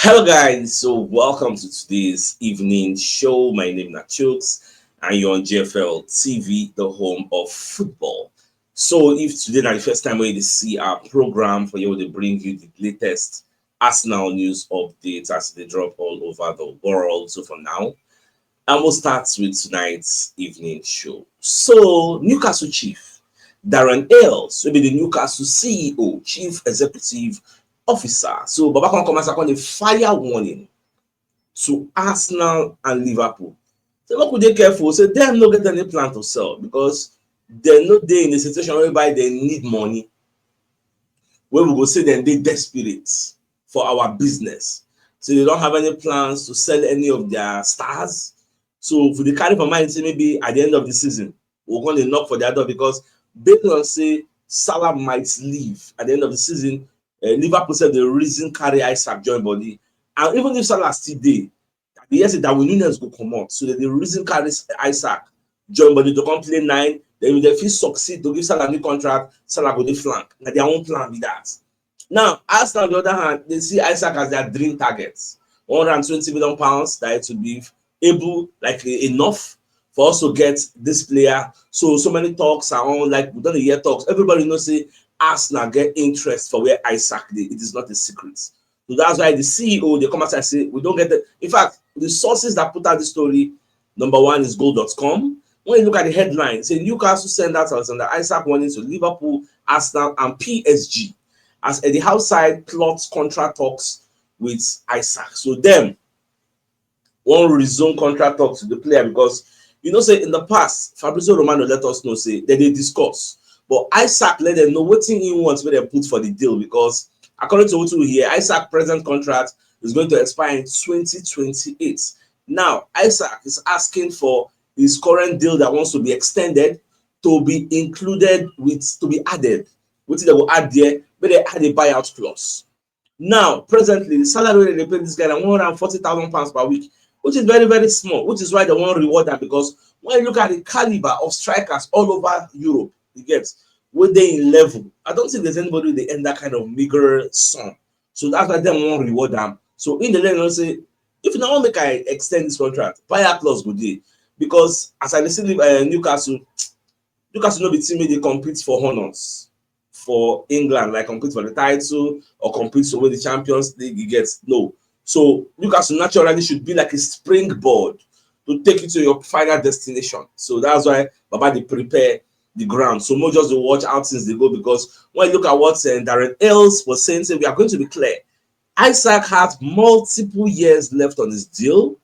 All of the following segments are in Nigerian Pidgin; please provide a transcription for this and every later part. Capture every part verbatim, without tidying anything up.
Hello, guys. So, welcome to today's evening show. My name is Nachooks, and you're on G F L T V, the home of football. So, if today na the first time wey you dey see our program, for here we dey bring you the latest Arsenal news updates as they drop all over the world. So, for now, and we'll start with tonight's evening show. So, Newcastle chief Darren Ailes, wey be the Newcastle C E O, chief executive officer. So, Baba come come as I come dey fire warning to Arsenal and Liverpool. So, make we dey careful. Say dem no get any plan to sell because dem no dey in a situation whereby dem need money. Wey we go say dem dey desperate for our business. So, they don't have any plans to sell any of their stars. So, if they carry for mind, say maybe at the end of the season, we're going to knock for their door because based on say Salah might leave at the end of the season, uh, Liverpool said the reason carry Isaac join body. And even if Salah still dey, the yes that we Nunez go come out. So that the reason carry Isaac join body to come play nine. Then if they fit succeed to give Salah new contract, Salah go dey flank. Na their own plan be that. Now, Arsenal, on the other hand, they see Isaac as their dream target. One hundred twenty million pounds that it would be able, like, enough for us to get this player. So, so many talks are on, like, we don't hear talks. Everybody knows say Arsenal get interest for where Isaac dey. It is not a secret. So that's why the C E O, they come outside and say, we don't get it. In fact, the sources that put out the story, number one is goal dot com. When you look at the headline, say Newcastle send out Alexander Isaac warning to Liverpool, Arsenal, and P S G as Eddie Howe side plots contract talks with Isaac. So them won't resume contract talks with the player because you know say in the past, Fabrizio Romano let us know say that they discuss. But Isaac let them know what thing he wants where they put for the deal because according to what we hear, Isaac present contract is going to expire in twenty twenty-eight. Now, Isaac is asking for his current deal that wants to be extended to be included with, to be added. What they will add there, but they add a buyout clause. Now, presently, the salary they pay this guy na one hundred forty thousand pounds per week, which is very, very small, which is why they want reward that because when you look at the caliber of strikers all over Europe, you get where they in level. I don't think there's anybody they earn that kind of meager sum. So that's why they want reward them. So in the end, I say, if you want make I extend this contract, buyout clause go dey. Because as I listen to uh, Newcastle, Newcastle no be team wey dey compete for honours for England, like compete for the title or compete to win the Champions League, you get no. So Newcastle naturally should be like a springboard to take you to your final destination. So that's why Baba dey prepare the ground. So more just to watch how things they go because when you look at what uh, Darren Ailes was saying, say we are going to be clear. Isaac has multiple years left on his deal.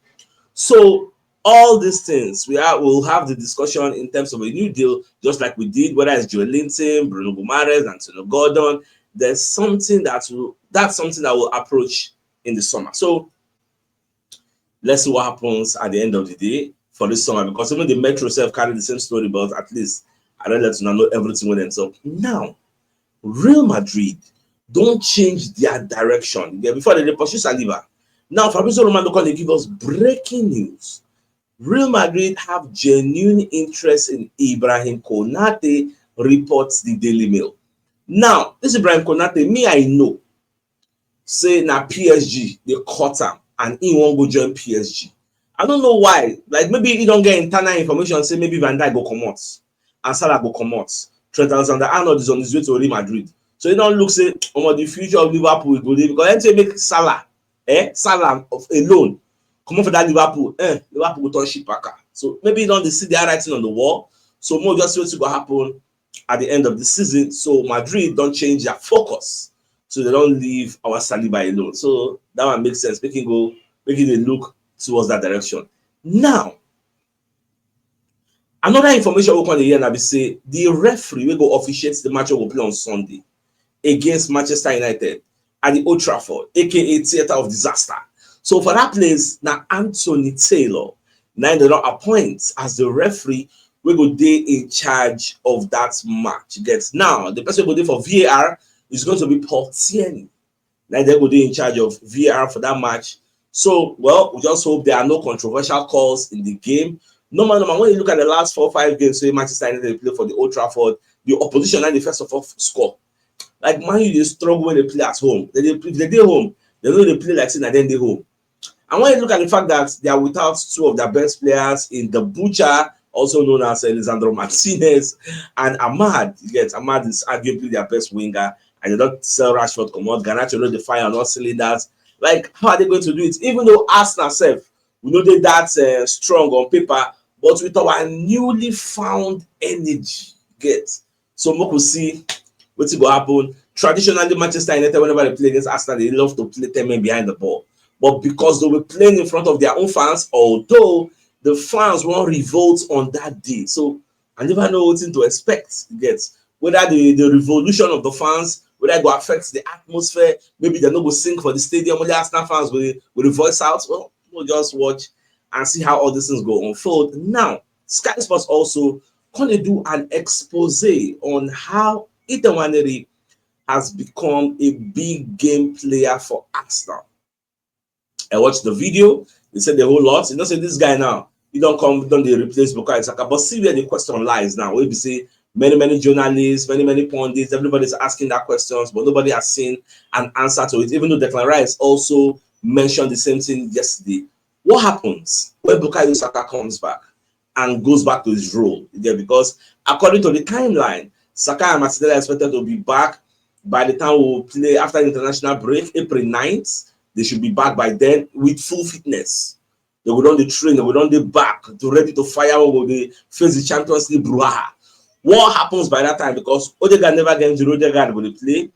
So all these things, we are, we'll have the discussion in terms of a new deal, just like we did, whether it's Joelinton, Bruno Guimaraes, Antonio Gordon. There's something that will, that's something that will approach in the summer. So let's see what happens at the end of the day for this summer, because even the Metro self carry the same story, but at least I don't let you know everything with them. So now, Real Madrid don't change their direction. Yeah, before they, they pursue Saliba. Now, Fabrizio Romano come dey give us breaking news. Real Madrid have genuine interest in Ibrahim Konate, reports the Daily Mail. Now, this Ibrahim Konate, me, I know. Say na P S G, they cut him and he won't go join P S G. I don't know why. Like maybe he don't get internal information, say maybe Van Dijk go come out and Salah go come out. Trent Alexander-Arnold is on his way to Real Madrid. So he don't look say, oh, the future of Liverpool will go there because anything make Salah, eh, Salah of alone, come on for that Liverpool, eh, Liverpool go turn shit back. So maybe you don't see the writing on the wall. So more just what's going to happen at the end of the season. So Madrid don't change their focus. So they don't leave our Saliba alone. So that one makes sense. Making go, making they look towards that direction. Now, another information we come here now be say the referee will go officiate the match will play on Sunday against Manchester United at the Old Trafford, aka Theatre of Disaster. So for that place, now Anthony Taylor, now they don't appoint as the referee we go dey in charge of that match. Get now, the person go dey for V A R is going to be Paul Tierney. Now they go dey in charge of V A R for that match. So well, we just hope there are no controversial calls in the game. Normal, normal. When you look at the last four five games, say Manchester United play for the Old Trafford, the opposition and the first of all score. Like Man U, they struggle when they play at home. They, they, if they dey home, They no dey play like say na dem dey home. And when you look at the fact that they are without two of their best players in the butcher, also known as Alessandro Martinez and Ahmad, you get, Ahmad is arguably their best winger, and they don't sell Rashford come out. Garnacho know the fire on all cylinders. Like, how are they going to do it? Even though Arsenal self, we know they that uh, strong on paper, but with our newly found energy, get. So we could see what will happen. Traditionally, Manchester United, whenever they play against Arsenal, they love to play ten men behind the ball. But because they were playing in front of their own fans, although the fans won't revolt on that day. So I never know what to expect. Get whether the, the revolution of the fans, whether it will affect the atmosphere, maybe they're not going to sing for the stadium, only Arsenal fans will, will voice out. Well, we'll just watch and see how all these things go unfold. Now, Sky Sports also going to do an expose on how Ethan Waneri has become a big game player for Arsenal. I watched the video. They said the whole lot. You know, say this guy now, he don't come, don't they replace Bukayo Saka. But see where the question lies now. We be say many, many journalists, many, many pundits, everybody's asking that questions, but nobody has seen an answer to it. Even though Declan Rice also mentioned the same thing yesterday. What happens when Bukayo Saka comes back and goes back to his role? Yeah, because according to the timeline, Saka and Martinelli are expected to be back by the time we play after the international break, April ninth. They should be back by then with full fitness. They will don dey train, they will don dey back to ready to fire, we go dey face the Champions League brouhaha. What happens by that time? Because Odegaard never get injury, Odegaard go dey play.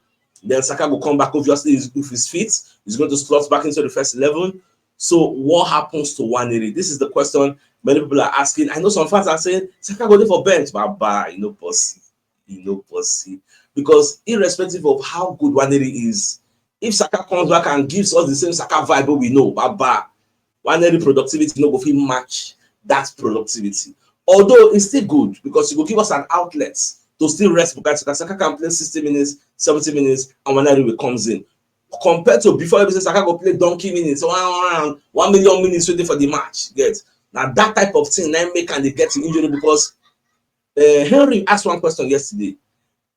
Then Saka go come back, obviously, if he's fit, he's going to slot back into the first eleven. So what happens to Waneri? This is the question many people are asking. I know some fans are saying, "Saka go dey for bench," but bye, you know, pussy. You know, pussy. Because irrespective of how good Waneri is, if Saka comes back and gives us the same Saka vibe we know, baba, Waneri productivity no go fit match that productivity. Although it's still good because it go give us an outlet to still rest Bukayo Saka. Saka can play sixty minutes, seventy minutes, and Waneri will comes in. Compared to before, we say Saka go play donkey minutes, one, one, one million minutes waiting for the match. Get now that type of thing, then make and they get injury because uh, Henry asked one question yesterday.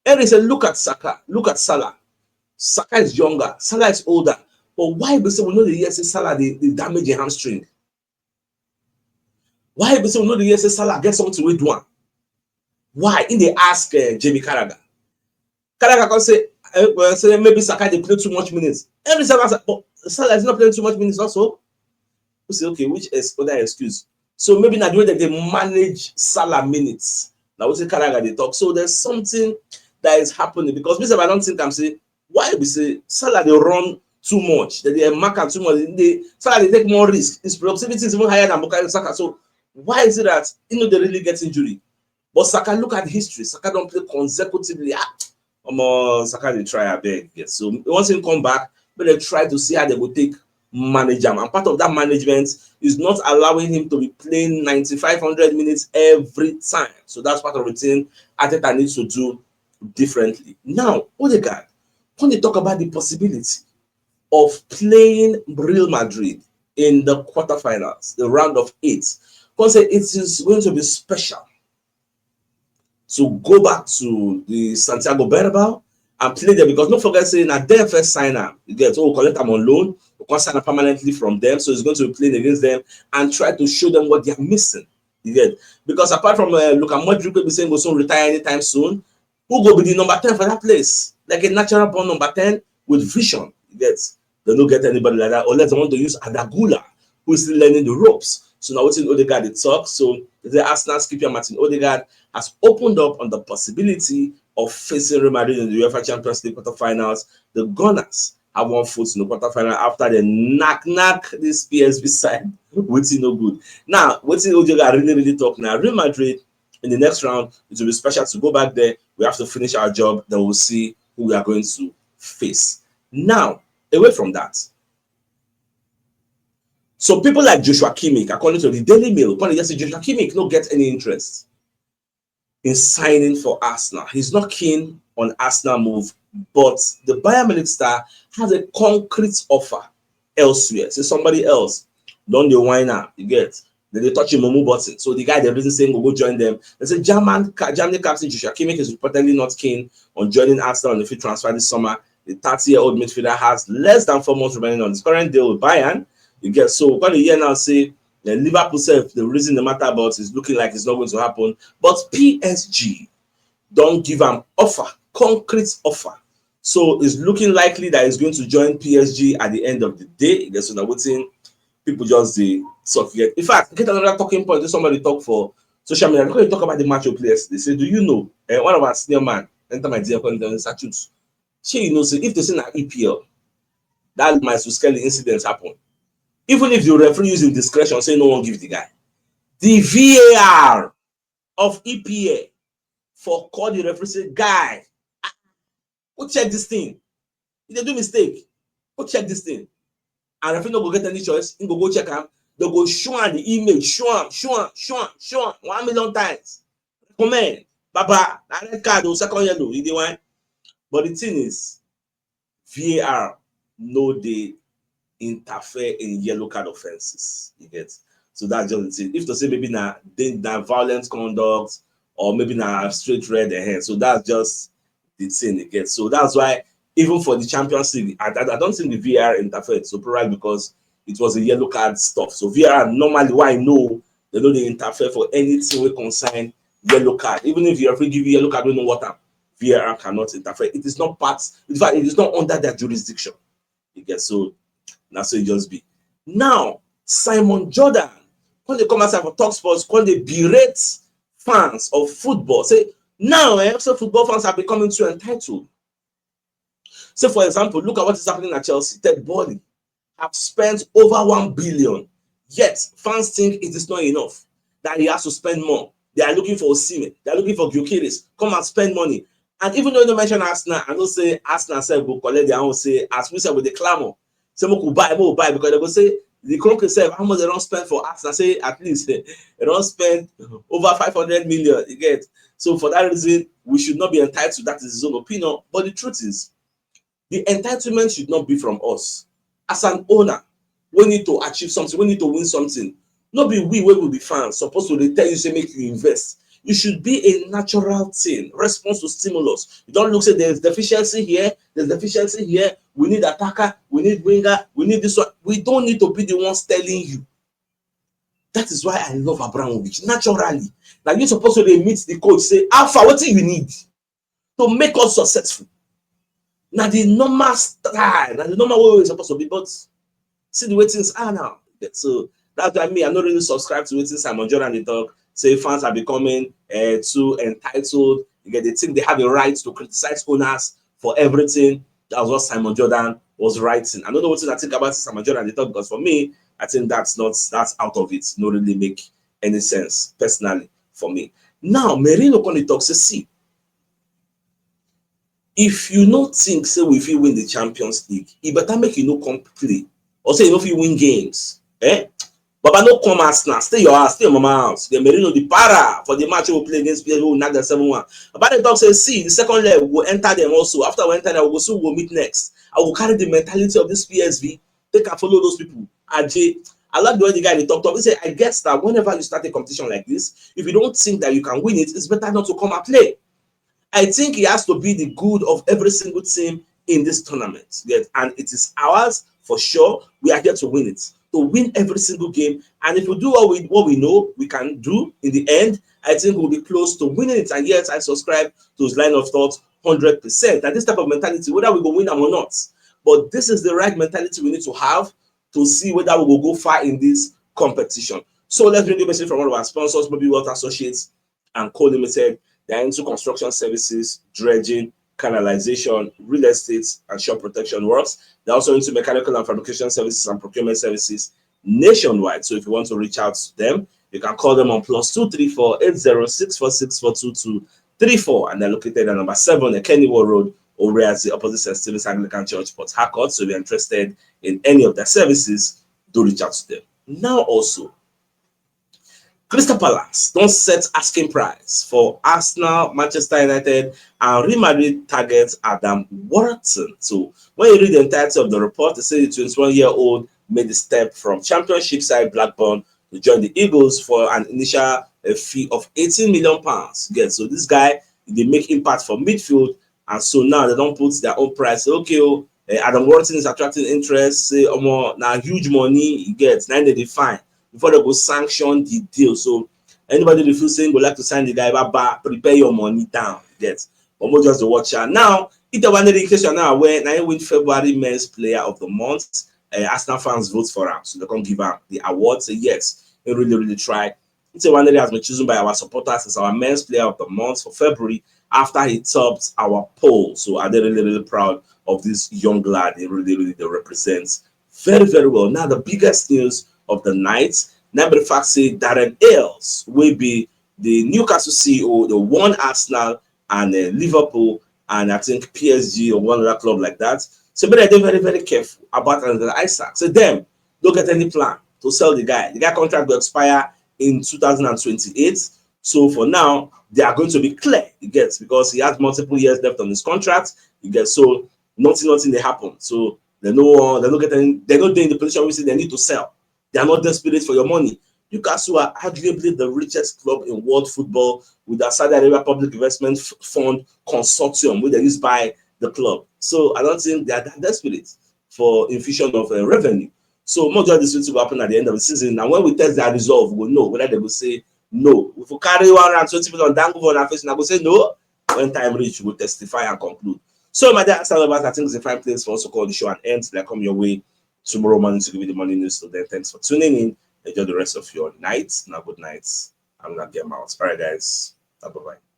Henry said, "Look at Saka, look at Salah. Saka is younger, Salah is older. But why be say we know the year say Salah the, the damage in hamstring? Why be say we know the year say Salah get something with one? Why?" In they ask uh, Jamie Carragher. Carragher can say, uh, well, say maybe Saka they play too much minutes. Every Salah, but Salah is not playing too much minutes also. We say, okay, which is other excuse? So maybe not the way that they manage Salah minutes. Now we say Carragher they talk. So there's something that is happening because myself, I don't think I'm saying why we say Salah they run too much, that they mark am too much. They Salah they take more risk. His productivity is even higher than Bukayo Saka. So why is it that you know they really get injury? But Saka, look at history. Saka don't play consecutively. Ah, um, Saka they try a beg. Yes. So once he come back, but they try to see how they go take manage him. And part of that management is not allowing him to be playing ninety-five hundred minutes every time. So that's part of the thing Arteta needs to do differently. Now, Odegaard, when they talk about the possibility of playing Real Madrid in the quarterfinals, the round of eight, because it is going to be special to go back to the Santiago Bernabeu and play there because don't forget saying that their first signer, you get, oh, collect them on loan, you can sign up permanently from them, so he's going to be playing against them and try to show them what they're missing. You get, because apart from uh, Luka Modric will be saying will soon retire anytime soon, who go be the number ten for that place? Like a natural born number ten with vision. You get, they don't get anybody like that unless they want to use Adagula, who is still learning the ropes. So now what's in Odegaard the talk? So the Arsenal skipper Martin Odegaard has opened up on the possibility of facing Real Madrid in the UEFA Champions League quarterfinals. The Gunners have one foot in the quarterfinal after they knock knock this P S V side. Waiting no good. Now, what's in Odegaard really really talk now? Real Madrid in the next round, it will be special to go back there. We have to finish our job. Then we'll see who we are going to face. Now, away from that, so people like Joshua Kimmich, according to the Daily Mail, according to Joshua Kimmich, no get any interest in signing for Arsenal. He's not keen on Arsenal move, but the Bayern Munich star has a concrete offer elsewhere. So somebody else, don't they whine now? You get, they, they touch a Momo button. So the guy, the reason saying go go join them. They say German Germany captain Joshua Kimmich is reportedly not keen on joining Arsenal on the free transfer this summer. The thirty-year-old midfielder has less than four months remaining on his current deal with Bayern. You get, so we're going to hear now say the Liverpool self, the reason the matter about is looking like it's not going to happen. But P S G don't give an offer, concrete offer. So it's looking likely that he's going to join P S G at the end of the day. You get, so now waiting, people just the suck yet. In fact, get another talking point. Somebody talk for social media. Because you talk about the match of players, they say, "Do you know?" Eh, one of our senior man enter my D M and say, "Shey you know say if they say na E P L, that Michael Skelly incident happen. Even if the referee using discretion, say no one give the guy, the V A R of E P L for call the referee say, 'Guy, ah, go check this thing. If they do mistake, go check this thing.'" And referee no go get any choice. He go go check am. They go show am the image, show am, show am, show am, show am one million times. Recommend, Baba, na red card or second yellow, you dey wine. But the thing is, V A R no dey interfere in yellow card offenses. You get? So that's just the thing. If to say maybe na, then na violent conduct or maybe na straight red ahead. So that's just the thing again. So that's why even for the Champions League, I, I, I don't think the V A R interfered. So probably because it was a yellow card stuff. So V A R normally, why I know they no dey interfere for anything wey concern yellow card. Even if you referee give you yellow card, we know what am. V A R cannot interfere. It is not part. In fact, it is not under their jurisdiction. You get? So that's how it just be. Now, Simon Jordan, when they come outside for Talk Sports, when they berate fans of football, say now, eh, so football fans are becoming too entitled. So, for example, look at what is happening at Chelsea. Ted Boehly have spent over one billion. Yet, fans think it is not enough, that he has to spend more. They are looking for Osimhen. They are looking for Gyökeres. Come and spend money. And even though you don't mention Arsenal, I know say Arsenal sef go collect their own, say, as we sef go dey clamor. Say, "Make we buy, make we buy," because they go say, the country sef, how much they don't spend for Arsenal? Say, at least, eh, they don't spend over five hundred million, you get? So for that reason, we should not be entitled. That is his own opinion. But the truth is, the entitlement should not be from us. As an owner, we need to achieve something. We need to win something. No be we, we will be fans, supposed to dey tell you, say, "Make you invest." You should be a natural thing, response to stimulus. You don't look, say, "There's deficiency here, there's deficiency here. We need attacker, we need winger, we need this one." We don't need to be the ones telling you. That is why I love Abramovich. Naturally, now you're supposed to dey meet the coach, say, "Alpha, what do you need to make us successful?" Now the normal style, now the normal way we're supposed to be, but see the way things are now. So that's why me, I don't really subscribe to what Simon Jordan dey talk. Say fans are becoming, uh, too entitled. You get, they think they have the right to criticize owners for everything. That was what Simon Jordan was writing. I don't know what I think about Simon Jordan dey talk, because for me, I think that's not, that's out of it. No really make any sense personally for me. Now, Merino come dey talk say, "See, if you no think say we fit win the Champions League, e better make you no come play, or say you no fit win games." Eh? Baba, no come Arsenal. Stay your house, stay your mama house. The Merino, the para for the match we play against P S V, we knock them seven one. Baba dey talk say, "See, the second leg, we go enter them also. After we enter them, we go soon go meet next. I will carry the mentality of this P S V, take and follow those people." Ajay, I like the way the guy dey talk talk. He say, "I guess that whenever you start a competition like this, if you don't think that you can win it, it's better not to come and play." I think it has to be the good of every single team in this tournament. Yes, and it is ours for sure. We are here to win it, to win every single game. And if we do what we, what we know we can do in the end, I think we'll be close to winning it. And yes, I subscribe to his line of thought hundred percent. And this type of mentality, whether we go win them or not, but this is the right mentality we need to have to see whether we will go far in this competition. So let's bring a message from one of our sponsors, Moby Wealth Associates and Co Limited. They're into construction services, dredging, canalization, real estate, and shore protection works. They're also into mechanical and fabrication services and procurement services nationwide. So if you want to reach out to them, you can call them on plus two three four eight zero six four six four two two three four, and they're located at number seven Ekeniwo Road, Oreazi, opposite Saint Stephen's Anglican Church, Port Harcourt. So if you're interested in any of their services, do reach out to them. Now also, Crystal Palace don set asking price for Arsenal, Manchester United, and Real Madrid target Adam Wharton. So when you read the entirety of the report, they say the twenty-one-year-old made the step from Championship side Blackburn to join the Eagles for an initial, uh, fee of eighteen million pounds. Again, so this guy, they make impact for midfield And so now they don't put their own price. Say, okay, oh, eh, Adam Wharton is attracting interest. Say, omo, now huge money you get. Now they define before they go sanction the deal. So anybody that feels saying go like to sign the guy, baba, prepare your money down. Get. But we just the watch out. Now, if the one in case you're now aware, now you win February Men's Player of the Month. Uh, Arsenal fans vote for him, so they can give him the award. Say yes, he really, really tried. It's a one that has been chosen by our supporters as our Men's Player of the Month for February after he topped our poll. So are they really, really proud of this young lad? He really, really represents very, very well. Now the biggest news of the night. Now the fact say Darren Ailes will be the Newcastle C E O, the one Arsenal and uh, Liverpool and I think P S G or one other club like that. So but I did very, very careful about Alexander Isak. So them don't get any plan to sell the guy. The guy contract will expire in two thousand twenty-eight. So for now, they are going to be clear, you get, because he has multiple years left on his contract. You get, so nothing, nothing they happen. So they no, they don't get any, they don't in the position we say they need to sell. They are not desperate for your money. Newcastle are arguably the richest club in world football with the Saudi Arabia Public Investment Fund consortium, which they use by the club. So I don't think they are that desperate for infusion of uh, revenue. So more of this will happen at the end of the season. And when we test their resolve, we know whether they will say no. If we carry one hundred twenty million down over our face, and I go say no. When time reach, we'll testify and conclude. So my dear Arsenal lovers, I think it's a fine place for us to call the show and end. They come your way tomorrow morning to give you the morning news. So then thanks for tuning in. Enjoy the rest of your night. Now good night. I'm gonna get out. All right, guys. Bye bye.